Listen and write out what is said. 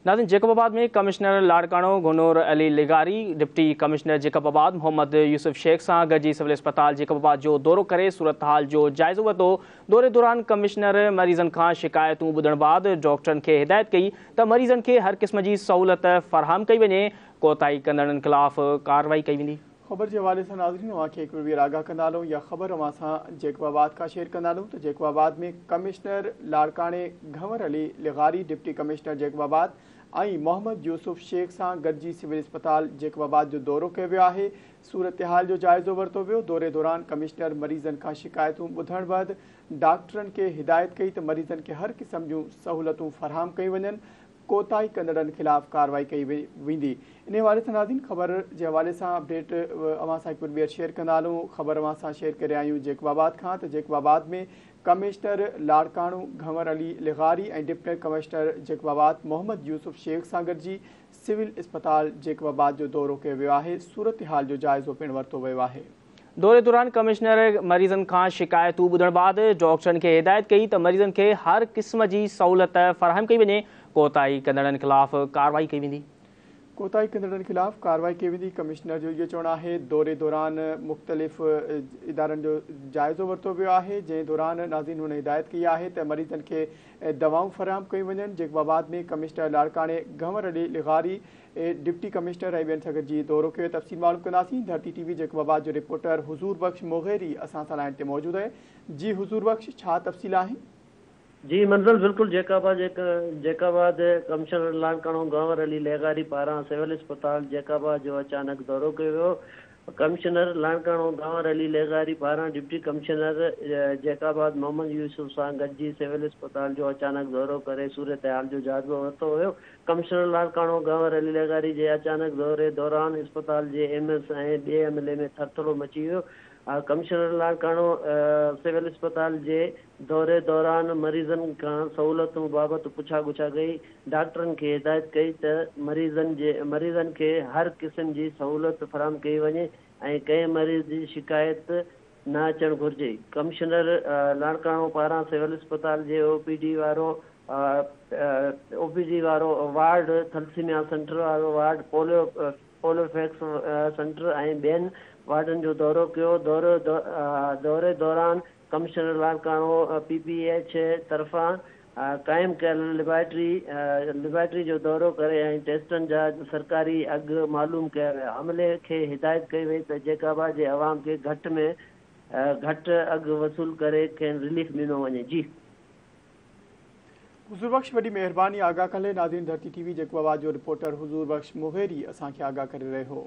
नाज़रीन, जैकबाबाद में कमिश्नर लाड़काणो घनूर अली लिगारी डिप्टी कमिश्नर जैकबाबाद मोहम्मद यूसुफ शेख सां गॾिजी सिविल अस्पताल जैकबाबाद जो दौरो करे सूरत हाल जो जाइज़ो वरितो। दौरे दौरान कमिश्नर मरीज़नि खां शिकायतूं ॿुधण बाद डॉक्टरनि खे हिदायत कई त मरीज़नि खे हर क़िस्म जी सहूलियत फराहम कई वञे, कोताही कंदड़नि ख़िलाफ़ कार्रवाई कई वेंदी। ख़बर जे हवाले सां नाज़रीन अव्हां खे हिकिड़ो ॿीहर आगाह कंदा हलूं या ख़बर अव्हां सां जैकबाबाद खां शेयर कंदा हलूं त जैकबाबाद में कमिश्नर लाड़काणे घंवर अली लिगारी डिप्टी कमिश्नर जैकबाबाद ऐं मोहम्मद यूसुफ शेख सां गॾिजी सिविल अस्पताल जैकबाबाद जो दौरो कयो वियो आहे। सूरत हाल जो जाइज़ो वरितो वियो। दौरे दौरान कमिश्नर मरीज़नि खां शिकायतूं ॿुधण बाद डॉक्टरनि खे हिदायत कई त मरीज़नि खे हर क़िस्म जूं सहूलियतूं फराहम कयूं वञनि, कोताही कंदड़नि ख़िलाफ़ कार्रवाई कई वेंदी। इन हवाले सां नाज़रीन ख़बर जे हवाले सां अपडेट अव्हां सां हिकु ॿीहर शेयर कंदा हलूं। ख़बर अव्हां सां शेयर करे आहियूं जैकबाबाद खां त जैकबाबाद में कमिश्नर लाड़काणो घंवर अली लिगारी ऐं डिप्टी कमिश्नर जैकबाबाद मोहम्मद यूसुफ शेख सां गॾिजी सिविल अस्पताल जैकबाबाद जो दौरो कयो वियो आहे। सूरत हाल जो जाइज़ो पिणु वरितो वियो आहे। दौरे दौरान कमिश्नर मरीज़नि खां शिकायतूं ॿुधण बाद डॉक्टरनि खे हिदायत कई त मरीज़नि खे हर क़िस्म जी सहूलियत फराहम कई वञे, कोताही कंदड़नि ख़िलाफ़ कार्रवाई कई वेंदी। कोताही कंदड़नि ख़िलाफ़ कार्रवाई कई वेंदी। कमिश्नर जो इहो चवणु आहे। दौरे दौरान मुख़्तलिफ़ इदारनि जो जाइज़ो वरितो वियो आहे, जंहिं दौरान नाज़रीन हुन हिदायत कई आहे त मरीज़नि खे दवाऊं फराहम कयूं वञनि। जैकबाबाद में कमिश्नर लाड़काणे घंवर अली लिगारी डिप्टी कमिश्नर ऐं ॿियनि सां गॾिजी दौरो कयो। तफ़सील मालूम कंदासीं। धरती टीवी जैकबाबाद जो रिपोर्टर हुज़ूर बख़्श मुगेरी असां सां लाइन ते मौजूदु आहे। जी हुज़ूर बख़्श, छा तफ़सील आहे? जी मंज़िल बिल्कुल जैकबाबाद कमिश्नर लाड़काणो घंवर अली लेगारी पारां सिविल अस्पताल जैकबाबाद जो अचानक दौरो कयो वियो। कमिश्नर लाड़काणो घंवर अली लेगारी पारां डिप्टी कमिश्नर जैकबाबाद मोहम्मद यूसुफ सां गॾिजी सिविल अस्पताल जो अचानक दौरो करे सूरत हाल जो जाइज़ो वरितो वियो। कमिश्नर लाड़काणो घंवर अली लेगारी जे अचानक दौरे दौरान अस्पताल जे एम एस ऐं ॿिए अमले में थरथरो मची वियो। कमिश्नर लाड़काणो सिविल अस्पताल जे दौरे दौरान मरीज़नि खां सहूलियतुनि बाबति पुछा गुछा कई। डॉक्टरनि खे हिदायत कई त मरीज़नि खे हर क़िस्म जी सहूलियत फराहम कई वञे ऐं कंहिं मरीज़ जी शिकायत न अचणु घुरिजे। कमिश्नर लाड़काणो पारां सिविल अस्पताल जे ओपीडी वारो वार्ड, थैलेसीमिया सेंटर वारो वार्ड, पोलियोफैक्स सेंटर ऐं ॿियनि वार्डनि जो दौरो कयो। दौरे दौरान कमिश्नर लाड़काणो पीपीएच तरफ़ां क़ाइम कयल लेबॉरेटरी जो दौरो करे ऐं टेस्टनि जा सरकारी अघ मालूम कया विया। अमले खे हिदायत कई वई त जैकबाबाद जे अवाम खे घटि में घटि अघ वसूल करे खेनि रिलीफ ॾिनो वञे। जी हुज़ूर बख़्श, वॾी महिरबानी आगाह कले। नाज़रीन, धरती टीवी जैकबाबाद जो रिपोर्टर हुज़ूर बख़्श मुगेरी असांखे आगाह करे रहियो हो।